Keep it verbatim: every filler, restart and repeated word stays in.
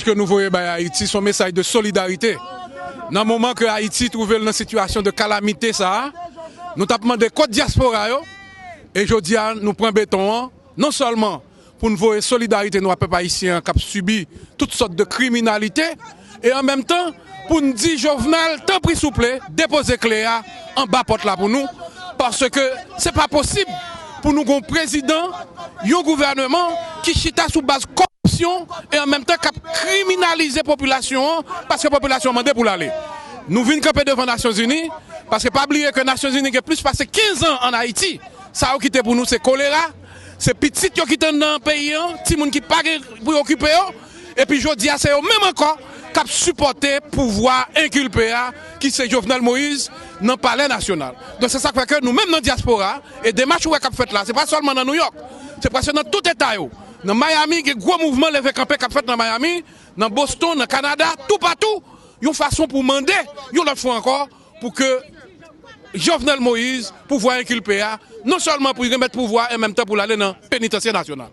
Ke nou voye bay Ayiti, se yon mesaj de solidarite. Nan moman ke Ayiti twouve l nan sitiyasyon de kalamite sa a, nou t ap mande kot dyaspora yo, e jodi a nou pran beton an, non sèlman pou n voye solidarite nou a pèp ayisyen an k ap sibi tout sòt de kriminalite, e an menm tan pou n di Jovenel, tanpri souple, depoze kle a anba pòt la pou nou, paske se pa posib pou nou gon prezidan, yon gouvèneman ki chita sou baz kòripsyon e an menm tan k ap kriminalize popilasyon an, paske popilasyon an mande pou l ale. Nou vin kanpe devan Nasyonzini, paske pa bliye ke Nasyonzini gen plis pase kenz an ann Ayiti. Sa yo kite pou nou se kolera, se pitit yo ki t anndan peyi an, timoun ki pa gen pou yo okipe yo, epi jodi a se yo menm ankò k ap sipòte pouvwa enkilpe a, ki se Jovenel Moïse nan Palè Nasyonal. Donk se sa k fè ke nou menm nan dyaspora, e demach ou wè k ap fèt la, se pa sèlman nan Nouyòk, se prèske nan tout eta yo. Nan Miami, gen gwo mouvman leve kanpe k ap fèt nan Miami, nan Boston, nan Kanada, toupatou, yon fason pou mande, yon lòt fwa ankò, pou ke Jovenel Moïse, pouvwa enkilpe a, non sèlman pou l remèt pouvwa a, e menm tan pou l ale nan penitansye nasyonal.